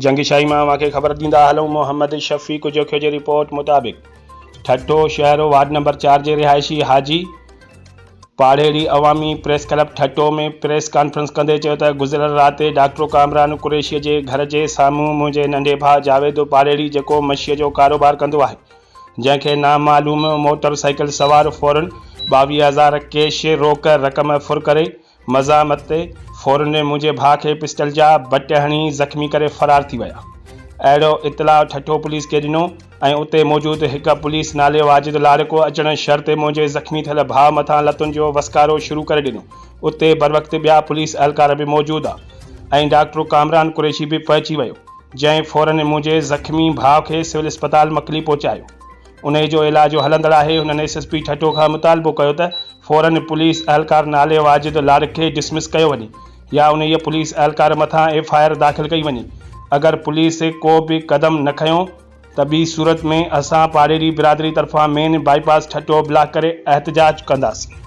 جنگشاهي مان اوهان کي خبر ڏيندا هلون محمد شفيق جوکيو جي رپورٽ مطابق ٺٽو شهر وارڊ نمبر 4 جي رهائشي Haji Parheri Awami press club Thatta ۾ press conference ڪندي چيو ته گذريل رات ڊاڪٽر ڪامران قريشي جي گهر جي سامهون منهنجي ننڍي ڀاء جاويد پاڙهيڙي جيڪو مشيء جو ڪاروبار ڪندو آهي جنهن کي نامعلوم موٽر سائيڪل سوار فورن 22,000 ڪيش روڪ رقم ڦر ڪري مزاحمت تي ڦورن منهنجي ڀاء کي پسٽل جا بٽ هڻي زخمي ڪري فرار ٿي ويا. اهڙو اطلاع ٺٽو پوليس کي ڏنو ۽ اتي موجود هڪ پوليس نالي واجد لاڙڪو اچڻ شرط منهنجي زخمي ٿيل ڀاء مٿان لتن جو وسڪارو شروع ڪري ڏنو. اتي بروقت ٻيا پوليس اهلڪار به موجود ها ۽ ڊاڪٽر ڪامران قريشي به پهچي ويو جنهن فورن منهنجي زخمي ڀاء کي سول اسپتال مڪلي پهچايو. انهي جو علاج هلندڙ آهي. هنن ايس ايس پي ٺٽو کان مطالبو ڪيو ته فورن پوليس اهلڪار نالي واجد لاڙڪ کي ڊسمس ڪيو وڃي يا انهيء پوليس اهلڪار مٿان ايف I R داخل ڪئي وڃي اگر پوليس ڪو به قدم نه کنيو ته ٻي صورت ۾ اسان پاڙيري برادري طرفان مين باء پاس ٺٽو بلاڪ ڪري احتجاج ڪنداسين.